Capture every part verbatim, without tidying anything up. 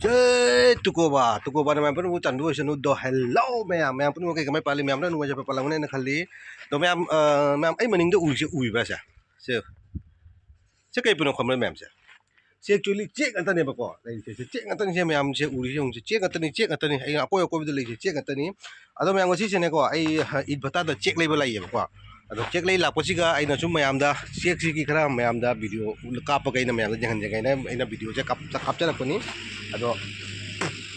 ꯖꯩ ꯇꯨꯀꯣꯕꯥ, ꯇꯨꯀꯣꯕꯥꯅ ꯃꯌꯥꯝ ꯄꯨꯝꯅꯃꯛꯄꯨ ꯆꯥꯟꯕꯤꯕ ꯑꯣꯏꯁꯅꯨ꯫ ꯑꯗꯣ hello ꯃꯌꯥꯝ, ꯃꯌꯥꯝ ꯄꯨꯝꯅꯃꯛ ꯀꯩ ꯀꯃꯥꯏ ꯄꯥꯜꯂꯤ? ꯃꯌꯥꯝꯅ ꯅꯨꯡꯉꯥꯏꯖꯕ ꯄꯥꯜꯂꯝꯒꯅꯤ ꯍꯥꯏꯅ ꯈꯜꯂꯤ꯫ ꯑꯗꯣ ꯃꯌꯥꯝ, ꯑ, ꯃꯌꯥꯝ ꯑꯩ ꯃꯅꯤꯡꯗ ꯎꯔꯤꯁꯦ ꯎꯕꯤꯕ꯭ꯔꯥ ꯁꯦ? ꯁꯦ, ꯁꯦ ꯀꯩ ꯄꯨꯅꯣ ꯈꯪꯕ꯭ꯔꯥ ꯃꯌꯥꯝꯁꯦ? ꯁꯦ actually ꯆꯦꯛ ꯉꯥꯛꯇꯅꯦꯕꯀꯣ ꯂꯩꯔꯤꯁꯦ꯫ ꯁꯦ ꯆꯦꯛ ꯉꯥꯛꯇꯅꯤ ꯁꯦ ꯃꯌꯥꯝꯁꯦ ꯎꯔꯤꯁꯦ ꯌꯦꯡꯉꯨꯁꯦ꯫ ꯆꯦꯛ ꯉꯥꯛꯇꯅꯤ, ꯆꯦꯛ ꯉꯥꯛꯇꯅꯤ꯫ ꯑꯩꯅ ꯑꯀꯣꯏ ꯑꯀꯣꯏꯕꯗ ꯂꯩꯔꯤꯁꯦ ꯆꯦꯛ ꯉꯥꯛꯇꯅꯤ꯫ ꯑꯗꯣ ꯃꯌꯥꯝ ꯉꯁꯤꯁꯦꯅꯦꯀꯣ ꯑꯩ, ꯍ, ꯏꯗ ꯚꯠꯇꯥꯗ ꯆꯦꯛ ꯂꯩꯕ ꯂꯥꯛꯏꯌꯦꯕꯀꯣ꯫ ꯑꯗꯣ ꯆꯦꯛ ꯂꯩ ꯂꯥꯛꯄꯁꯤꯒ ꯑꯩꯅ ꯁꯨꯝ ꯃꯌꯥꯝꯗ ꯆꯦꯛꯁꯤꯒꯤ ꯈꯔ ꯃꯌꯥꯝꯗ video ꯀꯥꯞꯄꯒ ꯑꯩꯅ ꯃꯌꯥꯝꯗ ꯌꯦꯡꯍꯟꯖꯒꯦ ꯍꯥꯏꯅ ꯑꯩꯅ videoꯁꯦ ꯀꯥꯞ-, ꯀꯥꯞꯆꯔꯛꯄꯅꯤ꯫ ꯑꯗꯣ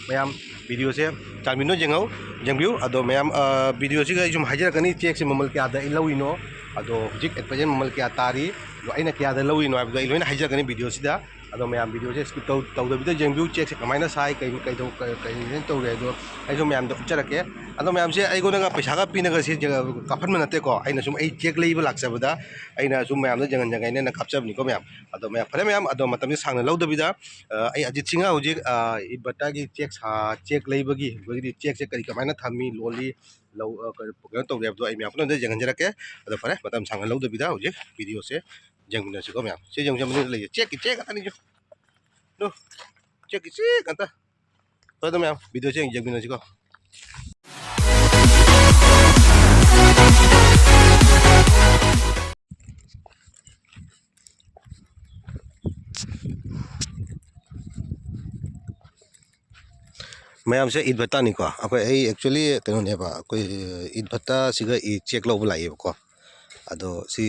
ꯃꯌꯥꯝ videoꯁꯦ ꯆꯥꯟꯕꯤꯗꯨꯅ ꯌꯦꯡꯍꯧ-, ꯌꯦꯡꯕꯤꯌꯨ꯫ ꯑꯗꯣ ꯃꯌꯥꯝ, ꯑ, videoꯁꯤꯒ ꯑꯩ ꯁꯨꯝ ꯍꯥꯏꯖꯔꯛꯀꯅꯤ ꯆꯦꯛꯁꯦ ꯃꯃꯜ ꯀꯌꯥꯗ ꯑꯩ ꯂꯧꯔꯤꯅꯣ, ꯑꯗꯣ ꯍꯧꯖꯤꯛ at present ꯃꯃꯜ ꯀꯌꯥ ꯇꯥꯔꯤ, ꯑꯗꯣ ꯑꯩꯅ ꯀꯌꯥꯗ ꯂꯧꯔꯤꯅꯣ ꯍꯥꯏꯕꯗꯣ ꯑꯩ ꯂꯣꯏꯅ ꯍꯥꯏꯖꯔꯛꯀꯅꯤ videoꯁꯤꯗ꯫ ꯑꯗꯣ ꯃꯌꯥꯝ videoꯁꯦ skip ꯇꯧ-, ꯇꯧꯗꯕꯤꯗ ꯌꯦꯡꯕꯤꯌꯨ꯫ ꯆꯦꯛꯁꯦ ꯀꯃꯥꯏꯅ ꯁꯥꯏ, ꯀꯩ, ꯀꯩꯗꯧ-, ꯀꯩ, ꯀꯩ design ꯇꯧꯔꯦ ꯍꯥꯏꯗꯣ ꯑꯩꯁꯨ ꯃꯌꯥꯝꯗ ꯎꯠꯆꯔꯛꯀꯦ꯫ ꯑꯗꯣ ꯃꯌꯥꯝꯁꯦ ꯑꯩꯉꯣꯟꯗꯒ ꯄꯩꯁꯥꯒ ꯄꯤꯅꯒ ꯁꯤ ꯀꯥꯞꯍꯟꯕ ꯅꯠꯇꯦꯀꯣ꯫ ꯑꯩꯅ ꯁꯨꯝ ꯑꯩ ꯆꯦꯛ ꯂꯩꯕ ꯂꯥꯛꯆꯕꯗ ꯑꯩꯅ ꯁꯨꯝ ꯃꯌꯥꯝꯗ ꯌꯦꯡꯍꯟꯖꯒꯦ ꯍꯥꯏꯅ ꯑꯩꯅ ꯀꯥꯞꯆꯕꯅꯤꯀꯣ ꯃꯌꯥꯝ꯫ ꯑꯗꯣ ꯃꯌꯥꯝ ꯐꯔꯦ ꯃꯌꯥꯝ, ꯑꯗꯣ ꯃꯇꯝꯁꯦ ꯁꯥꯡꯅ ꯂꯧꯗꯕꯤꯗ, ꯑ, ꯑꯩ ꯑꯖꯤꯠ ꯁꯤꯡꯍ ꯍꯧꯖꯤꯛ, ꯑ, ꯏꯗ ꯚꯠꯇꯥꯒꯤ ꯆꯦꯛ ꯁꯥ-, ꯆꯦꯛ ꯂꯩꯕꯒꯤ, ꯑꯩꯈꯣꯏꯒꯤꯗꯤ ꯆꯦꯛꯁꯦ ꯀꯔꯤ ꯀꯃꯥꯏꯅ ꯊꯝꯃꯤ, ꯂꯣꯜꯂꯤ, ꯂꯧ-, ꯑ, ꯀꯩꯅꯣ, ꯀꯩꯅꯣ ꯇꯧꯔꯤ ꯍꯥꯏꯕꯗꯣ ꯑꯩ ꯃꯌꯥꯝ ꯄꯨꯝꯅꯃꯛꯇ ꯌꯦꯡꯍꯟꯖꯔꯛꯀꯦ꯫ ꯑꯗꯣ ꯐꯔꯦ, ꯃꯇꯝ ꯁꯥꯡꯅ ꯂꯧꯗꯕꯤꯗ ꯍꯧꯖꯤꯛ videoꯁꯦ ꯌꯦꯡꯃꯤꯟꯅꯁꯤꯀꯣ ꯃꯌꯥꯝ꯫ ꯁꯤ ꯌꯦꯡꯉꯨꯁꯦ, ꯃꯅꯤꯡꯗ ꯂꯩꯌꯦ꯫ ꯆꯦꯛꯀꯤ ꯆꯦꯛ ꯉꯥꯛꯇꯅꯤ ꯁꯤ꯫ ꯗꯣ, ꯆꯦꯛꯀꯤ ꯆꯦꯛ ꯉꯥꯛꯇ꯫ ꯍꯣꯏ, ꯑꯗꯣ ꯃꯌꯥꯝ, videoꯁꯦ ꯌꯦꯡ-, ꯌꯦꯡꯃꯤꯟꯅꯁꯤꯀꯣ꯫ ꯃꯌꯥꯝꯁꯦ ꯏꯗ ꯚꯠꯇꯥꯅꯤꯀꯣ꯫ ꯑꯩꯈꯣꯏ, ꯑꯩ actually ꯀꯩꯅꯣꯅꯦꯕ, ꯑꯩꯈꯣꯏ ꯏꯗ ꯚꯠꯇꯥꯁꯤꯒ ꯏ ꯆꯦꯛ ꯂꯧꯕ ꯂꯥꯛꯏꯌꯦꯕꯀꯣ꯫ ꯑꯗꯣ ꯁꯤ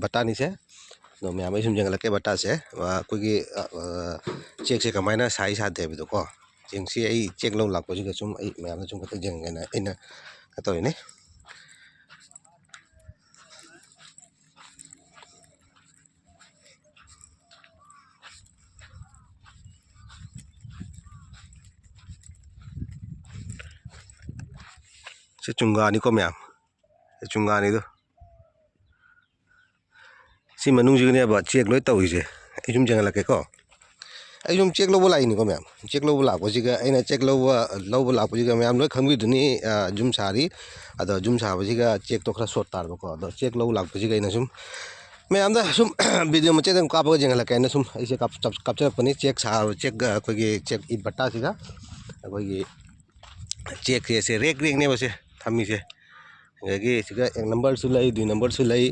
ꯚꯠꯇꯥꯅꯤꯁꯦ꯫ ꯑꯗꯣ ꯃꯌꯥꯝ ꯑꯩ ꯁꯨꯝ ꯌꯦꯡꯍꯜꯂꯛꯀꯦ ꯚꯠꯇꯥꯁꯦ꯫ ꯑ, ꯑꯩꯈꯣꯏꯒꯤ, ꯑ, ꯑ, ꯆꯦꯛꯁꯦ ꯀꯃꯥꯏꯅ ꯁꯥꯏ ꯁꯥꯗꯦ ꯍꯥꯏꯕꯗꯣꯀꯣ꯫ ꯆꯦꯡꯁꯤ ꯑꯩ ꯆꯦꯛ ꯂꯧ ꯂꯥꯛꯄꯁꯤꯗ ꯁꯨꯝ ꯑꯩ ꯃꯌꯥꯝꯗ ꯁꯨꯝ ꯈꯛꯇ ꯌꯦꯡꯒꯦꯅ ꯑꯩꯅ ꯀꯩꯅꯣ ꯇꯧꯔꯤꯅꯤ꯫ ꯁꯤ ꯆꯨꯡꯒꯥꯅꯤꯀꯣ ꯃꯌꯥꯝ, ꯁꯤ ꯆꯨꯡꯒꯥꯅꯤꯗꯣ꯫ ꯁꯤ ꯃꯅꯨꯡꯁꯤꯒꯅꯦꯕ ꯆꯦꯛ ꯂꯣꯏ ꯇꯧꯔꯤꯁꯦ꯫ ꯑꯩ ꯁꯨꯝ ꯌꯦꯡꯍꯜꯂꯛꯀꯦꯀꯣ꯫ ꯑꯩ ꯁꯨꯝ ꯆꯦꯛ ꯂꯧꯕ ꯂꯥꯛꯏꯅꯤꯀꯣ ꯃꯌꯥꯝ꯫ ꯆꯦꯛ ꯂꯧꯕ ꯂꯥꯛꯄꯁꯤꯒ ꯑꯩꯅ ꯆꯦꯛ ꯂꯧꯕ, ꯂꯧꯕ ꯂꯥꯛꯄꯁꯤꯒ ꯃꯌꯥꯝ ꯂꯣꯏ ꯈꯪꯕꯤꯗꯨꯅꯤ, ꯑ, ꯌꯨꯝ ꯁꯥꯔꯤ꯫ ꯑꯗꯣ ꯌꯨꯝ ꯁꯥꯕꯁꯤꯒ ꯆꯦꯛꯇꯣ ꯈꯔ short ꯇꯥꯔꯕꯀꯣ꯫ ꯑꯗꯣ ꯆꯦꯛ ꯂꯧꯕ ꯂꯥꯛꯄꯁꯤꯒ ꯑꯩꯅ ꯁꯨꯝ ꯃꯌꯥꯝꯗ ꯁꯨꯝ ꯚꯤꯗꯤꯑꯣ ꯃꯆꯦꯠ ꯑꯃ ꯀꯥꯞꯄꯒ ꯌꯦꯡꯍꯜꯂꯛꯀꯦ ꯍꯥꯏꯅ ꯁꯨꯝ ꯑꯩꯁꯦ ꯀꯥꯞ-, ꯀꯥꯞ-, ꯀꯥꯞꯆꯔꯛꯄꯅꯤ꯫ ꯆꯦꯛ ꯁꯥꯕ, ꯆꯦꯛ, ꯑꯩꯈꯣꯏꯒꯤ ꯆꯦꯛ ꯏꯠ ꯕꯠꯇꯥꯁꯤꯒ ꯑꯩꯈꯣꯏꯒꯤ ꯆꯦꯛꯁꯦ, ꯁꯦ ꯔꯦꯛ ꯔꯦꯛꯅꯦꯕ ꯁꯦ ꯊꯝꯃꯤꯁꯦ꯫ ꯑꯗꯒꯤ ꯁꯤꯗ ꯑꯦꯛ ꯅꯝꯕꯔꯁꯨ ꯂꯩ, ꯗꯨꯏ ꯅꯝꯕꯔꯁꯨ ꯂꯩ꯫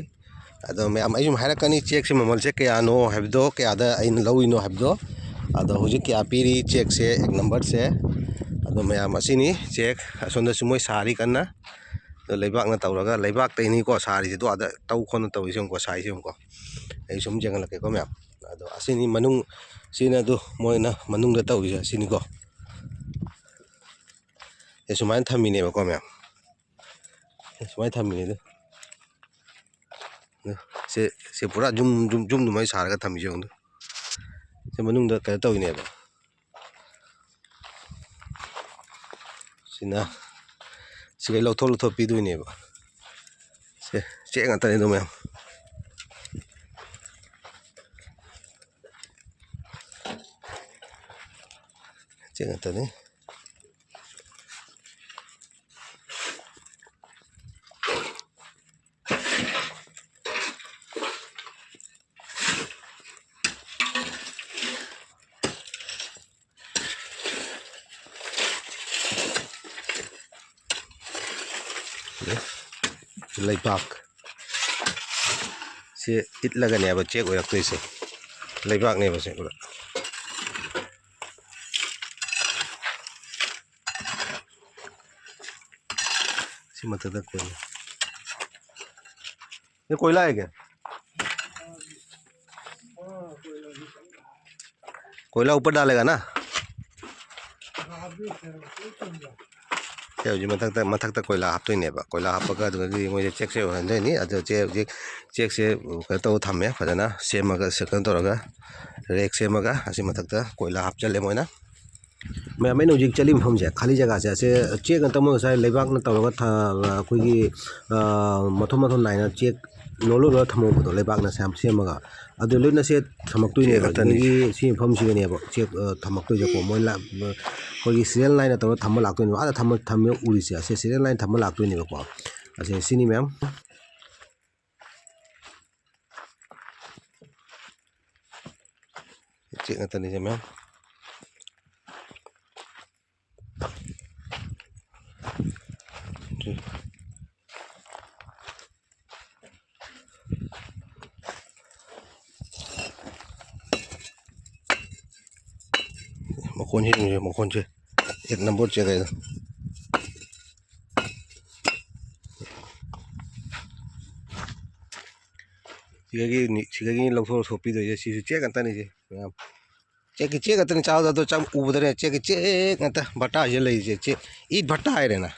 ꯑꯗꯣ ꯃꯌꯥꯝ ꯑꯩ ꯁꯨꯝ ꯍꯥꯏꯔꯛꯀꯅꯤ, ꯆꯦꯛꯁꯦ ꯃꯃꯜꯁꯦ ꯀꯌꯥꯅꯣ ꯍꯥꯏꯕꯗꯣ, ꯀꯌꯥꯗ ꯑꯩꯅ ꯂꯧꯔꯤꯅꯣ ꯍꯥꯏꯕꯗꯣ꯫ ꯑꯗꯣ ꯍꯧꯖꯤꯛ ꯀꯌꯥ ꯄꯤꯔꯤ ꯆꯦꯛꯁꯦ, ꯑꯦꯛ ꯅꯝꯕꯔꯁꯦ꯫ ꯑꯗꯣ ꯃꯌꯥꯝ ꯑꯁꯤꯅꯤ ꯆꯦꯛ꯫ ꯑꯁꯣꯝꯗꯁꯨ ꯃꯣꯏ ꯁꯥꯔꯤ ꯀꯟꯅ꯫ ꯑꯗꯣ ꯂꯩꯕꯥꯛꯅ ꯇꯧꯔꯒ, ꯂꯩꯕꯥꯛꯇꯩꯅꯤꯀꯣ ꯁꯥꯔꯤꯁꯤꯗꯣ, ꯑꯥꯗ ꯇꯧ ꯈꯣꯠꯅ ꯇꯧꯔꯤꯁꯦ ꯌꯦꯡꯉꯨꯀꯣ, ꯁꯥꯔꯤꯁꯦ ꯌꯦꯡꯉꯨꯀꯣ꯫ ꯑꯩ ꯁꯨꯝ ꯌꯦꯡꯍꯜꯂꯛꯀꯦꯀꯣ ꯃꯌꯥꯝ꯫ ꯑꯗꯣ ꯑꯁꯤꯅꯤ ꯃꯅꯨꯡ, ꯁꯤꯅ ꯑꯗꯨ ꯃꯣꯏꯅ ꯃꯅꯨꯡꯗ ꯇꯧꯔꯤꯁꯦ ꯑꯁꯤꯅꯤꯀꯣ꯫ ꯁꯦ ꯁꯨꯃꯥꯏꯅ ꯊꯝꯃꯤꯅꯦꯕꯀꯣ ꯃꯌꯥꯝ꯫ ꯁꯦ ꯁꯨꯃꯥꯏꯅ ꯊꯝꯃꯤꯅꯦ ꯑꯗꯨ꯫ ꯑꯗꯨ ꯁꯦ, ꯁꯦ ꯄꯨꯔꯥ ꯌꯨꯝ, ꯌꯨꯝ, ꯌꯨꯝ ꯑꯗꯨꯃꯥꯏꯅ ꯁꯥꯔꯒ ꯊꯝꯃꯤꯁꯦ ꯌꯦꯡꯉꯨ꯫ ꯁꯦ ꯃꯅꯨꯡꯗ ꯀꯩꯅꯣ ꯇꯧꯔꯤꯅꯦꯕ꯫ ꯁꯤꯅ ꯁꯤꯈꯩ ꯂꯧꯊꯣꯛ ꯂꯧꯊꯣꯛ ꯄꯤꯗꯣꯏꯅꯦꯕ꯫ ꯁꯦ ꯆꯦꯛ ꯉꯥꯛꯇꯅꯦ ꯑꯗꯨ ꯃꯌꯥꯝ꯫ ꯆꯦꯛ ꯉꯥꯛꯇꯅꯤ꯫ ꯂꯩꯕꯥꯛ ꯁꯤ ꯏꯠꯂꯒꯅꯦꯕ ꯆꯦꯛ ꯑꯣꯏꯔꯛꯇꯣꯏꯁꯦ꯫ ꯂꯩꯕꯥꯛꯅꯦꯕ ꯁꯦ ꯄꯨꯔꯥ꯫ ꯁꯤ ꯃꯊꯛꯇ ꯀꯣꯏꯂꯥ꯫ ये कोयला है क्या? कोयला ऊपर डालेगा ना? ꯁꯦ ꯍꯧꯖꯤꯛ ꯃꯊꯛꯇ, ꯃꯊꯛꯇ ꯀꯣꯏꯂꯥ ꯍꯥꯞꯇꯣꯏꯅꯦꯕ꯫ ꯀꯣꯏꯂꯥ ꯍꯥꯞꯄꯒ ꯑꯗꯨꯗꯒꯤ ꯃꯣꯏꯁꯦ ꯆꯦꯛꯁꯦ ꯑꯣꯏꯍꯟꯗꯣꯏꯅꯤ꯫ ꯑꯗꯣ ꯆꯦꯛ, ꯍꯧꯖꯤꯛ ꯆꯦꯛꯁꯦ ꯀꯩꯅꯣ ꯇꯧꯔ ꯊꯝꯃꯦ, ꯐꯖꯅ ꯁꯦꯝꯃꯒ, ꯀꯩꯅꯣ ꯇꯧꯔꯒ ꯔꯦꯛ ꯁꯦꯝꯃꯒ ꯑꯁꯤ ꯃꯊꯛꯇ ꯀꯣꯏꯂꯥ ꯍꯥꯞꯆꯜꯂꯦ ꯃꯣꯏꯅ꯫ ꯃꯌꯥꯝ, ꯑꯩꯅ ꯍꯧꯖꯤꯛ ꯆꯠꯂꯤꯕ ꯃꯐꯝꯁꯦ, ꯈꯥꯂꯤ ꯖꯒꯥꯁꯦ, ꯑꯁꯦ ꯆꯦꯛ ꯉꯥꯛꯇ, ꯃꯣꯏ ꯉꯁꯥꯏ ꯂꯩꯕꯥꯛꯅ ꯇꯧꯔꯒ ꯊ-, ꯑꯩꯈꯣꯏꯒꯤ, ꯑ, ꯃꯊꯣꯟ ꯃꯊꯣꯟ ꯅꯥꯏꯅ ꯆꯦꯛ ꯂꯣꯜꯂ ꯂꯣꯜꯂ ꯊꯝꯍꯧꯕꯗꯣ, ꯂꯩꯕꯥꯛꯅ ꯁꯦꯝ-, ꯁꯦꯝꯃꯒ, ꯑꯗꯨ ꯂꯣꯏꯅ ꯁꯦ ꯊꯝꯃꯛꯇꯣꯏꯅꯦꯕ꯫ ꯆꯦꯛ ꯉꯥꯛꯇꯅꯤ꯫ ꯑꯗꯨꯗꯒꯤ ꯁꯤ ꯃꯐꯝꯁꯤꯗꯅꯦꯕ ꯆꯦꯛ, ꯑ, ꯊꯝꯃꯛꯇꯣꯏꯁꯦꯀꯣ꯫ ꯃꯣꯏ ꯂꯥ-, ꯑꯩꯈꯣꯏꯒꯤ serial line ꯇꯧꯔꯒ ꯊꯝꯕ ꯂꯥꯛꯇꯣꯏꯅꯦꯕ꯫ ꯑꯥꯗ ꯊꯝꯕ, ꯊꯝꯃꯦ ꯎꯔꯤꯁꯦ, ꯑꯁꯦ serial line ꯊꯝꯕ ꯂꯥꯛꯇꯣꯏꯅꯦꯕꯀꯣ꯫ ꯑꯁꯦ ꯁꯤꯅꯤ ꯃꯌꯥꯝ꯫ ꯆꯦꯛ ꯉꯥꯛꯇꯅꯤꯁꯦ ꯃꯌꯥꯝ꯫ ꯃꯈꯣꯟꯁꯤ ꯌꯦꯡꯉꯨꯁꯦ, ꯃꯈꯣꯟꯁꯦ ꯑꯦꯛ ꯅꯝꯕꯔ ꯆꯦꯛ ꯍꯥꯏꯗꯣ꯫ ꯁꯤꯗꯒꯤ ꯅꯤ-, ꯁꯤꯗꯒꯤ ꯂꯧꯊꯣꯛ ꯂꯧꯊꯣꯛꯄꯤꯗꯣꯏꯁꯦ꯫ ꯁꯤꯁꯨ ꯆꯦꯛ ꯉꯥꯛꯇꯅꯤꯁꯦ ꯃꯌꯥꯝ꯫ ꯆꯦꯛꯀꯤ ꯆꯦꯛ ꯉꯥꯛꯇꯅꯤ꯫ ꯆꯥꯕꯗ ꯑꯗꯣ ꯆꯥꯛ ꯎꯕꯗꯅꯦ ꯆꯦꯛꯀꯤ ꯆꯦꯛ ꯉꯥꯛꯇ ꯚꯠꯇꯥꯁꯦ ꯂꯩꯔꯤꯁꯦ꯫ ꯆꯦꯛ, ꯏꯠ ꯚꯠꯇꯥ ꯍꯥꯏꯔꯦꯅ꯫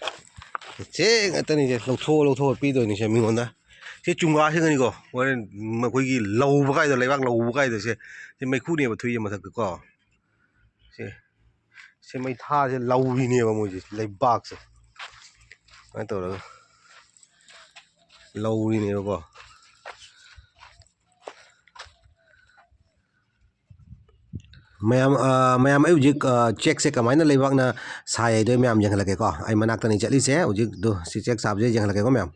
ꯆꯦꯛ ꯉꯥꯛꯇꯅꯤꯁꯦ꯫ ꯂꯧꯊꯣꯛ ꯂꯧꯊꯣꯛꯑ ꯄꯤꯗꯣꯏꯅꯤꯁꯦ ꯃꯤꯉꯣꯟꯗ꯫ ꯁꯤ ꯆꯨꯡꯒꯥꯁꯤꯡꯒꯅꯤꯀꯣ ꯍꯣꯔꯦꯟ ꯃꯈꯣꯏꯒꯤ ꯂꯧꯕ ꯀꯥꯏꯗꯣ, ꯂꯩꯕꯥꯛ ꯂꯧꯕ ꯀꯥꯏꯗꯣ꯫ ꯁꯦ, ꯁꯤ ꯃꯩꯈꯨꯅꯦꯕ ꯊꯣꯛꯏꯁꯦ ꯃꯊꯛꯇꯀꯣ꯫ ꯁꯦ, ꯁꯤ ꯃꯩ ꯊꯥꯁꯦ ꯂꯧꯔꯤꯅꯦꯕ ꯃꯣꯏꯁꯦ, ꯂꯩꯕꯥꯛꯁꯦ꯫ ꯁꯨꯃꯥꯏꯅ ꯇꯧꯔꯒ ꯂꯧꯔꯤꯅꯦꯕꯀꯣ꯫ ꯃꯌꯥꯝ, ꯑ, ꯃꯌꯥꯝ, ꯑꯩ ꯍꯧꯖꯤꯛ, ꯑ, ꯆꯦꯛꯁꯦ ꯀꯃꯥꯏꯅ ꯂꯩꯕꯥꯛꯅ ꯁꯥꯏ ꯍꯥꯏꯗꯣ ꯑꯩ ꯃꯌꯥꯝ ꯌꯦꯡꯍꯜꯂꯛꯀꯦꯀꯣ꯫ ꯑꯩ ꯃꯅꯥꯛꯇꯅꯤ ꯆꯠꯂꯤꯁꯦ ꯍꯧꯖꯤꯛ꯫ ꯑꯗꯨ ꯁꯤ ꯆꯦꯛ ꯁꯥꯕꯁꯦ ꯌꯦꯡꯍꯜꯂꯛꯀꯦꯀꯣ ꯃꯌꯥꯝ꯫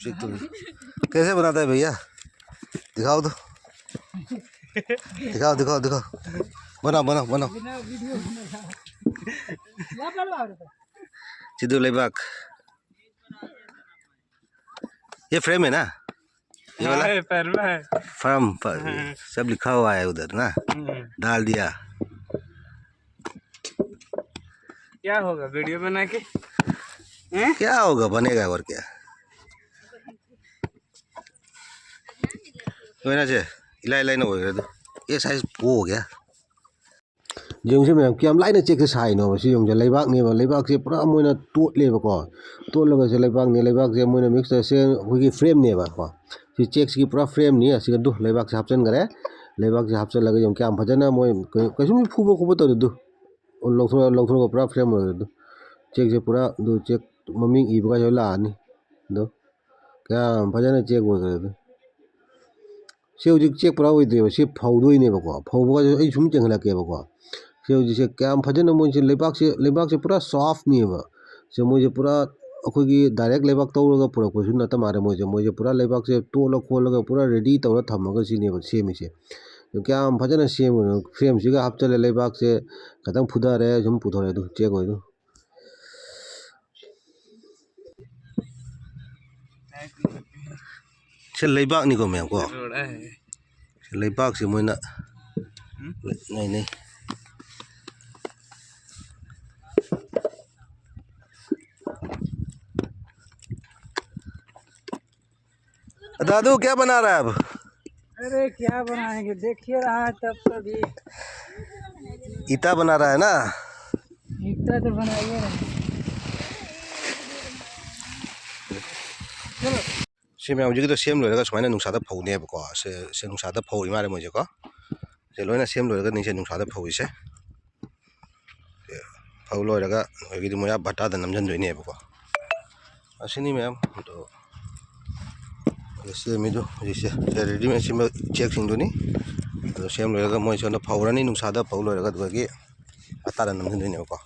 चेक तो कैसे बनाता है भैया? दिखाओ तो। दिखाओ, दिखाओ, दिखाओ। बनाओ, बनाओ, बनाओ। सिद्धू लेबाक। ये फ्रेम है ना? ये वाला? हाँ, ये फ्रेम है। फर्म पर हाँ। सब लिखा हुआ है उधर ना? हम्म। डाल दिया। क्या होगा वीडियो बना के? हैं? क्या होगा, बनेगा और क्या। ꯂꯣꯏꯅꯁꯦ ꯏꯂꯥꯏ ꯂꯥꯏꯅ ꯑꯣꯏꯈ꯭ꯔꯦ ꯑꯗꯣ꯫ ये साइज वो हो गया। ꯌꯦꯡꯉꯨꯁꯦ ꯃꯌꯥꯝ, ꯀꯌꯥꯝ ꯂꯥꯏꯅ ꯆꯦꯛꯁꯦ ꯁꯥꯏꯅꯣꯕ꯫ ꯁꯤ ꯌꯦꯡꯉꯨꯁꯦ, ꯂꯩꯕꯥꯛꯅꯦꯕ꯫ ꯂꯩꯕꯥꯛꯁꯦ ꯄꯨꯔꯥ ꯃꯣꯏꯅ ꯇꯣꯠꯂꯦꯕꯀꯣ꯫ ꯇꯣꯠꯂꯒꯁꯦ ꯂꯩꯕꯥꯛꯅꯦ꯫ ꯂꯩꯕꯥꯛꯁꯦ ꯃꯣꯏꯅ ꯃꯤꯛꯁ ꯇꯧꯔꯁꯦ ꯑꯩꯈꯣꯏꯒꯤ ꯐ꯭ꯔꯦꯝꯅꯦꯕꯀꯣ꯫ ꯁꯤ ꯆꯦꯛꯁꯤꯒꯤ ꯄꯨꯔꯥ ꯐ꯭ꯔꯦꯝꯅꯤ꯫ ꯑꯁꯤꯒ ꯑꯗꯨ ꯂꯩꯕꯥꯛꯁꯦ ꯍꯥꯞꯆꯤꯟꯈ꯭ꯔꯦ꯫ ꯂꯩꯕꯥꯛꯁꯦ ꯍꯥꯞꯆꯤꯜꯂꯒ ꯌꯦꯡꯉꯨ, ꯀꯌꯥꯝ ꯐꯖꯅ ꯃꯣꯏ ꯀꯩ-, ꯀꯩꯁꯨꯝ ꯐꯨꯕ ꯈꯣꯠꯄ ꯇꯧꯗꯦ꯫ ꯑꯗꯨ ꯂꯧꯊꯣꯛ-, ꯂꯧꯊꯣꯛꯑꯒ ꯄꯨꯔꯥ ꯐ꯭ꯔꯦꯝ ꯑꯣꯏꯈ꯭ꯔꯦ꯫ ꯑꯗꯨ ꯆꯦꯛꯁꯦ ꯄꯨꯔꯥ, ꯑꯗꯨ ꯆꯦꯛ ꯃꯃꯤꯡ ꯏꯕꯒꯁꯨ ꯂꯥꯛꯑꯅꯤ꯫ ꯑꯗꯣ ꯀꯌꯥꯝ ꯐꯖꯅ ꯆꯦꯛ ꯑꯣꯏꯈ꯭ꯔꯦ ꯑꯗꯣ꯫ ꯁꯤ ꯍꯧꯖꯤꯛ ꯆꯦꯛ ꯄꯨꯔꯥ ꯑꯣꯏꯗ꯭ꯔꯤꯕ, ꯁꯤ ꯐꯧꯗꯣꯏꯅꯦꯕꯀꯣ꯫ ꯐꯧꯕꯒꯁꯦ ꯑꯩ ꯁꯨꯝ ꯆꯦꯟꯈꯠꯂꯛꯀꯦꯕꯀꯣ꯫ ꯁꯤ ꯍꯧꯖꯤꯛꯁꯦ ꯀꯌꯥꯝ ꯐꯖꯅ ꯃꯣꯏꯁꯦ ꯂꯩꯕꯥꯛꯁꯦ, ꯂꯩꯕꯥꯛꯁꯦ ꯄꯨꯔꯥ ꯁꯣꯐꯅꯦꯕ꯫ ꯁꯤ ꯃꯣꯏꯁꯦ ꯄꯨꯔꯥ ꯑꯩꯈꯣꯏꯒꯤ direct ꯂꯩꯕꯥꯛ ꯇꯧꯔꯒ ꯄꯨꯔꯛꯄꯁꯨ ꯅꯠꯇ ꯃꯥꯜꯂꯦ꯫ ꯃꯣꯏꯁꯦ, ꯃꯣꯏꯁꯦ ꯄꯨꯔꯥ ꯂꯩꯕꯥꯛꯁꯦ ꯇꯣꯠꯂ ꯈꯣꯠꯂꯒ ꯄꯨꯔꯥ ready ꯇꯧꯔ ꯊꯝꯃꯒ ꯁꯤꯅꯦꯕ ꯁꯦꯝꯃꯤꯁꯦ꯫ ꯑꯗꯨ ꯀꯌꯥꯝ ꯐꯖꯅ ꯁꯦꯝꯕꯅꯣ, frameꯁꯤꯒ ꯍꯥꯞꯆꯜꯂꯦ, ꯂꯩꯕꯥꯛꯁꯦ ꯈꯤꯇꯪ ꯐꯨꯊꯔꯦ, ꯁꯨꯝ ꯄꯨꯊꯣꯔꯛꯑꯦ꯫ ꯑꯗꯨ check ꯑꯣꯏꯗꯣ꯫ ꯁꯤ ꯂꯩꯕꯥꯛꯅꯤꯀꯣ ꯃꯌꯥꯝ ꯀꯣ꯫ ꯂꯩꯕꯥꯛꯁꯦ ꯃꯣꯏꯅ ꯅꯩꯅꯩ꯫ दादू, क्या बना रहा है अब? अरे, क्या बनाएंगे, देखिए रहा है तब तो भी। ईटा बना रहा है ना? ईटा तो बनाइए रहे। ꯁꯤ ꯃꯌꯥꯝ ꯍꯧꯖꯤꯛꯀꯤꯗꯣ ꯁꯦꯝ ꯂꯣꯏꯔꯒ ꯁꯨꯃꯥꯏꯅ ꯅꯨꯡꯁꯥꯗ ꯐꯧꯅꯦꯕꯀꯣ꯫ ꯁꯦ, ꯁꯦ ꯅꯨꯡꯁꯥꯗ ꯐꯧꯔꯤ ꯃꯥꯜꯂꯦ ꯃꯣꯏꯁꯦꯀꯣ꯫ ꯁꯦ ꯂꯣꯏꯅ ꯁꯦꯝ ꯂꯣꯏꯔꯒꯅꯤ ꯁꯦ ꯅꯨꯡꯁꯥꯗ ꯐꯧꯔꯤꯁꯦ꯫ ꯁꯦ ꯐꯧ ꯂꯣꯏꯔꯒ ꯑꯩꯈꯣꯏꯒꯤꯗꯤ ꯃꯣꯏ ꯑꯥ ꯕꯠꯇꯥꯗ ꯅꯝꯁꯤꯟꯗꯣꯏꯅꯦꯕꯀꯣ꯫ ꯑꯁꯤꯅꯤ ꯃꯌꯥꯝ꯫ ꯑꯗꯣ ꯁꯦꯝꯃꯤꯗꯣ ꯍꯧꯖꯤꯛꯁꯦ, ꯁꯦ readymade ꯁꯦꯝꯕ ꯆꯦꯛꯁꯤꯡꯗꯨꯅꯤ꯫ ꯑꯗꯣ ꯁꯦꯝ ꯂꯣꯏꯔꯒ ꯃꯣꯏ ꯁꯣꯝꯗ ꯐꯧꯔꯅꯤ, ꯅꯨꯡꯁꯥꯗ ꯐꯧ ꯂꯣꯏꯔꯒ ꯑꯗꯨꯗꯒꯤ ꯕꯠꯇꯥꯗ ꯅꯝꯁꯤꯟꯗꯣꯏꯅꯦꯕꯀꯣ꯫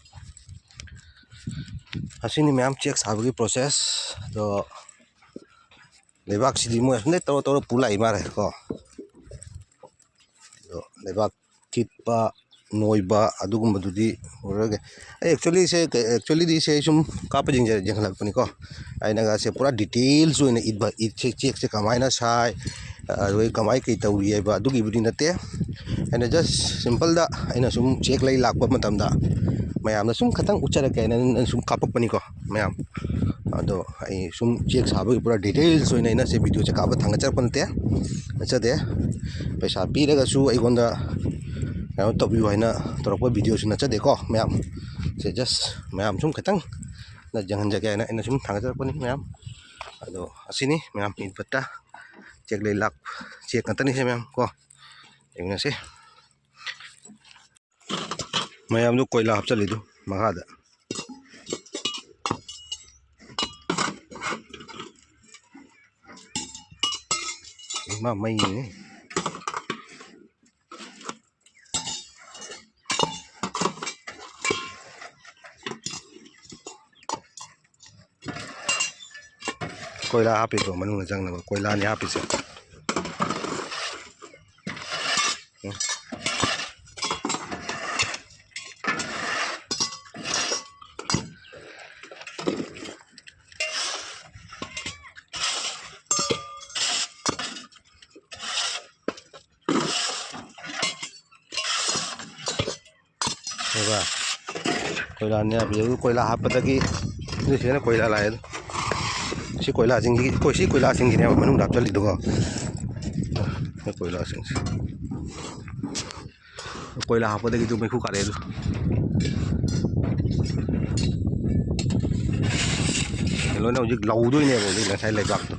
ꯑꯁꯤꯅꯤ ꯃꯌꯥꯝ ꯆꯦꯛ ꯁꯥꯕꯒꯤ process꯫ ꯑꯗꯣ ꯂꯩꯕꯥꯛꯁꯤꯗꯤ ꯃꯣꯏ ꯑꯁꯨꯝꯗꯩ ꯇꯧꯔ ꯇꯧꯔ ꯄꯨ ꯂꯥꯛꯏ ꯃꯥꯜꯂꯦ ꯀꯣ꯫ ꯑꯗꯣ ꯂꯩꯕꯥꯛ ꯊꯤꯠꯄ, ꯅꯣꯏꯕ ꯑꯗꯨꯒꯨꯝꯕꯗꯨꯗꯤ ꯎꯔꯔꯣꯏꯒꯦ꯫ ꯑꯩ actually ꯁꯦ, actually ꯗꯤ ꯁꯦ ꯑꯩ ꯁꯨꯝ ꯀꯥꯞꯄ ꯌꯦꯡꯖ-, ꯌꯦꯡꯍꯜꯂꯛꯄꯅꯤꯀꯣ꯫ ꯑꯩꯅꯒ ꯁꯦ ꯄꯨꯔꯥ details ꯑꯣꯏꯅ ꯏꯠꯄ, ꯏꯠꯁꯦ, ꯆꯦꯛꯁꯦ ꯀꯃꯥꯏꯅ ꯁꯥꯏ, ꯑꯗꯨꯒ ꯀꯃꯥꯏꯅ ꯀꯩ ꯇꯧꯔꯤ ꯍꯥꯏꯕ ꯑꯗꯨꯒꯤꯕꯨꯗꯤ ꯅꯠꯇꯦ꯫ ꯑꯩꯅ just simple ꯗ ꯑꯩꯅ ꯁꯨꯝ ꯆꯦꯛ ꯂꯩ ꯂꯥꯛꯄ ꯃꯇꯝꯗ ꯃꯌꯥꯝꯗ ꯁꯨꯝ ꯈꯇꯪ ꯎꯠꯆꯔꯛꯀꯦ ꯍꯥꯏꯅ ꯑꯩꯅ ꯁꯨꯝ ꯀꯥꯞꯄꯛꯄꯅꯤꯀꯣ ꯃꯌꯥꯝ꯫ ꯑꯗꯣ ꯑꯩ ꯁꯨꯝ ꯆꯦꯛ ꯁꯥꯕꯒꯤ ꯄꯨꯔꯥ details ꯑꯣꯏꯅ ꯑꯩꯅ ꯁꯤ video ꯁꯦ ꯀꯥꯞꯄ ꯊꯥꯡꯒꯠꯆꯔꯛꯄ ꯅꯠꯇꯦ, ꯅꯠꯆꯗꯦ꯫ ꯄꯩꯁꯥ ꯄꯤꯔꯒꯁꯨ ꯑꯩꯉꯣꯟꯗ ꯀꯩꯅꯣ ꯇꯧꯕꯤꯌꯨ ꯍꯥꯏꯅ ꯇꯧꯔꯛꯄ video ꯁꯨ ꯅꯠꯆꯗꯦꯀꯣ ꯃꯌꯥꯝ꯫ ꯁꯦ just ꯃꯌꯥꯝ ꯁꯨꯝ ꯈꯤꯇꯪ ꯌꯦꯡꯍꯟꯖꯒꯦ ꯍꯥꯏꯅ ꯑꯩꯅ ꯁꯨꯝ ꯊꯥꯡꯒꯠꯆꯔꯛꯄꯅꯤ ꯃꯌꯥꯝ꯫ ꯑꯗꯣ ꯑꯁꯤꯅꯤ ꯃꯌꯥꯝ ꯏꯠ ꯕꯠꯇꯥ, ꯆꯦꯛ ꯂꯩ ꯂꯥꯛ, ꯆꯦꯛ ꯉꯥꯛꯇꯅꯤꯁꯦ ꯃꯌꯥꯝ ꯀꯣ꯫ ꯌꯦꯡꯃꯤꯟꯅꯁꯤ꯫ ꯃꯌꯥꯝꯗꯣ ꯀꯣꯏꯂꯥ ꯍꯥꯞꯆꯜꯂꯤꯗꯨ ꯃꯈꯥꯗ꯫ ꯏꯃꯥ ꯃꯩꯅꯤꯅꯦ꯫ ꯀꯣꯏꯂꯥ ꯍꯥꯞꯄꯤꯗꯣ ꯃꯅꯨꯡꯗ ꯆꯪꯅꯕ ꯀꯣꯏꯂꯥꯅꯤ ꯍꯥꯞꯄꯤꯁꯦ꯫ ꯎꯝ꯫ ꯑꯗꯨꯒ ꯀꯣꯏꯂꯥꯅꯦ, ꯍꯧꯖꯤꯛ ꯀꯣꯏꯂꯥ ꯍꯥꯞꯄꯗꯒꯤ ꯅꯣꯏ ꯁꯤꯗꯅ ꯀꯣꯏꯂꯥ ꯂꯥꯛꯑꯦ꯫ ꯁꯤ ꯀꯣꯏꯂꯥꯁꯤꯡꯁꯤ, ꯑꯩꯈꯣꯏ ꯁꯤ ꯀꯣꯏꯂꯥꯁꯤꯡꯁꯤꯅꯦꯕ ꯃꯅꯨꯡꯗ ꯍꯥꯞꯆꯜꯂꯤꯗꯨꯀꯣ꯫ ꯁꯤ ꯀꯣꯏꯂꯥꯁꯤꯡꯁꯦ꯫ ꯀꯣꯏꯂꯥ ꯍꯥꯞꯄꯗꯒꯤ ꯑꯗꯨꯝ ꯃꯩꯈꯨ ꯀꯥꯔꯛꯑꯦ ꯑꯗꯨ꯫ ꯂꯣꯏꯅ ꯍꯧꯖꯤꯛ ꯂꯧꯗꯣꯏꯅꯦꯕ ꯍꯧꯖꯤꯛ ꯉꯁꯥꯏ ꯂꯩꯕꯥꯛꯇꯣ꯫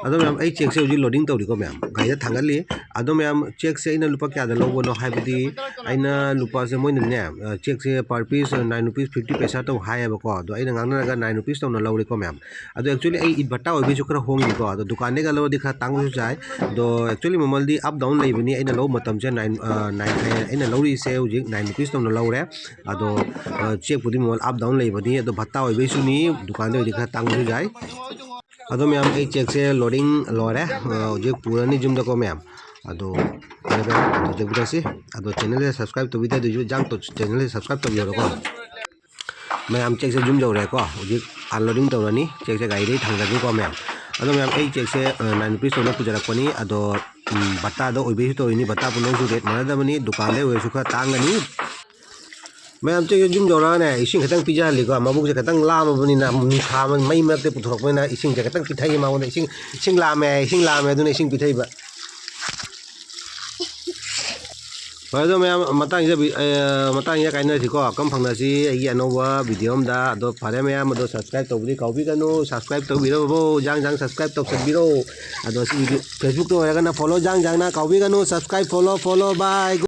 ꯑꯗꯣ ꯃꯌꯥꯝ, ꯑꯩ ꯆꯦꯛꯁꯦ ꯍꯧꯖꯤꯛ loading ꯇꯧꯔꯤꯀꯣ ꯃꯌꯥꯝ, ꯒꯥꯔꯤꯗ ꯊꯥꯡꯒꯠꯂꯤ꯫ ꯑꯗꯣ ꯃꯌꯥꯝ, ꯆꯦꯛꯁꯦ ꯑꯩꯅ ꯂꯨꯄꯥ ꯀꯌꯥꯗ ꯂꯧꯕꯅꯣ ꯍꯥꯏꯕꯗꯤ, ꯑꯩꯅ ꯂꯨꯄꯥꯁꯦ ꯃꯣꯏꯅꯅꯦ, ꯑ, ꯆꯦꯛꯁꯦ per piece nine rupees fifty ꯄꯩꯁꯥ ꯇꯧ ꯍꯥꯏꯌꯦꯕꯀꯣ꯫ ꯑꯗꯣ ꯑꯩꯅ ꯉꯥꯡꯅꯔꯒ nine rupees ꯇꯧꯅ ꯂꯧꯔꯦꯀꯣ ꯃꯌꯥꯝ꯫ ꯑꯗꯣ actually ꯑꯩ ꯚꯠꯇꯥ ꯑꯣꯏꯕꯩꯁꯨ ꯈꯔ ꯍꯣꯡꯉꯤꯀꯣ꯫ ꯑꯗꯣ ꯗꯨꯀꯥꯟꯗꯩꯒ ꯂꯧꯔꯗꯤ ꯈꯔ ꯇꯥꯡꯕꯁꯨ ꯌꯥꯏ꯫ ꯑꯗꯣ actually ꯃꯃꯜꯗꯤ up down ꯂꯩꯕꯅꯤ꯫ ꯑꯩꯅ ꯂꯧꯕ ꯃꯇꯝꯁꯦ nine, ꯑ, nine, ꯑꯩꯅ ꯂꯧꯔꯤꯁꯦ ꯍꯧꯖꯤꯛ nine rupees ꯇꯧꯅ ꯂꯧꯔꯦ꯫ ꯑꯗꯣ, ꯑ, ꯆꯦꯛꯄꯨꯗꯤ ꯃꯃꯜ up down ꯂꯩꯕꯅꯤ꯫ ꯑꯗꯣ ꯚꯠꯇꯥ ꯑꯣꯏꯕꯩꯁꯨꯅꯤ, ꯗꯨꯀꯥꯟꯗ ꯑꯣꯏꯔꯗꯤ ꯈꯔ ꯇꯥꯡꯕꯁꯨ ꯌꯥꯏ꯫ ꯑꯗꯣ ꯃꯌꯥꯝ, ꯑꯩ ꯆꯦꯛꯁꯦ loading ꯂꯣꯏꯔꯦ꯫ ꯑ, ꯍꯧꯖꯤꯛ ꯄꯨꯔꯅꯤ ꯌꯨꯝꯗꯀꯣ ꯃꯌꯥꯝ꯫ ꯑꯗꯣ ꯐꯔꯦ ꯐꯔꯦ, ꯑꯗꯣ ꯌꯦꯡꯕꯤꯔꯁꯤ꯫ ꯑꯗꯣ channelꯁꯦ subscribe ꯇꯧꯕꯤꯗ꯭ꯔꯗꯤ ꯍꯧꯖꯤꯛ ꯆꯥꯡ ꯇꯧ-, channelꯁꯦ subscribe ꯇꯧꯕꯤꯔꯣꯀꯣ꯫ ꯃꯌꯥꯝ, ꯆꯦꯛꯁꯦ ꯌꯨꯝ ꯌꯧꯔꯦꯀꯣ꯫ ꯍꯧꯖꯤꯛ unloading ꯇꯧꯔꯅꯤ꯫ ꯆꯦꯛꯁꯦ ꯒꯥꯔꯤꯗꯒꯤ ꯊꯥꯡꯗꯒꯦꯀꯣ ꯃꯌꯥꯝ꯫ ꯑꯗꯣ ꯃꯌꯥꯝ, ꯑꯩ ꯆꯦꯛꯁꯦ, ꯑ, nine rupees ꯇꯧꯅ ꯄꯨꯖꯔꯛꯄꯅꯤ꯫ ꯑꯗꯣ, ꯎꯝ, ꯚꯠꯇꯥꯗ ꯑꯣꯏꯕꯩꯁꯨ ꯇꯧꯔꯤꯅꯤ꯫ ꯚꯠꯇꯥ ꯄꯨꯝꯅꯃꯛꯁꯨ rate ꯃꯥꯟꯅꯗꯕꯅꯤ꯫ ꯗꯨꯀꯥꯟꯗꯩ ꯑꯣꯏꯔꯁꯨ ꯈꯔ ꯇꯥꯡꯒꯅꯤ꯫ ꯃꯌꯥꯝ, ꯆꯦꯛꯁꯦ ꯌꯨꯝ ꯌꯧꯔꯛꯑꯒꯅꯦ, ꯏꯁꯤꯡ ꯈꯤꯇꯪ ꯄꯤꯖꯍꯜꯂꯤꯀꯣ꯫ ꯃꯕꯨꯛꯁꯦ ꯈꯤꯇꯪ ꯂꯥꯝꯃꯕꯅꯤꯅ, ꯅꯨꯡꯁꯥ ꯃꯩ ꯃꯔꯛꯇ ꯄꯨꯊꯣꯔꯛꯄꯅꯤꯅ ꯏꯁꯤꯡꯁꯦ ꯈꯤꯇꯪ ꯄꯤꯊꯛꯏ ꯃꯉꯣꯟꯗ꯫ "ꯏꯁꯤꯡ, ꯏꯁꯤꯡ ꯂꯥꯝꯃꯦ ꯍꯥꯏ, ꯏꯁꯤꯡ ꯂꯥꯝꯃꯦ", ꯑꯗꯨꯅ ꯏꯁꯤꯡ ꯄꯤꯊꯛꯏꯕ꯫ ꯍꯣꯏ, ꯑꯗꯣ ꯃꯌꯥꯝ, ꯃꯇꯥꯡꯁꯤꯗ ꯚꯤ-, ꯑ, ꯃꯇꯥꯡꯁꯤꯗ ꯀꯥꯏꯅꯔꯁꯤꯀꯣ꯫ ꯀꯔꯝ ꯐꯪꯅꯁꯤ ꯑꯩꯒꯤ ꯑꯅꯧꯕ video ꯑꯝꯗ꯫ ꯑꯗꯣ ꯐꯔꯦ ꯃꯌꯥꯝ, ꯑꯗꯣ subscribe ꯇꯧꯕꯗꯤ ꯀꯥꯎꯕꯤꯒꯅꯨ꯫ Subscribe ꯇꯧꯕꯤꯔꯕꯣ? ꯖꯥꯡ ꯖꯥꯡ subscribe ꯇꯧꯁꯟꯕꯤꯔꯣ꯫ ꯑꯗꯣ ꯁꯤ video, Facebookꯇ ꯑꯣꯏꯔꯒꯅ follow ꯖꯥꯡ ꯖꯥꯡꯅ ꯀꯥꯎꯕꯤꯒꯅꯨ꯫ Subscribe, follow, follow, bye꯫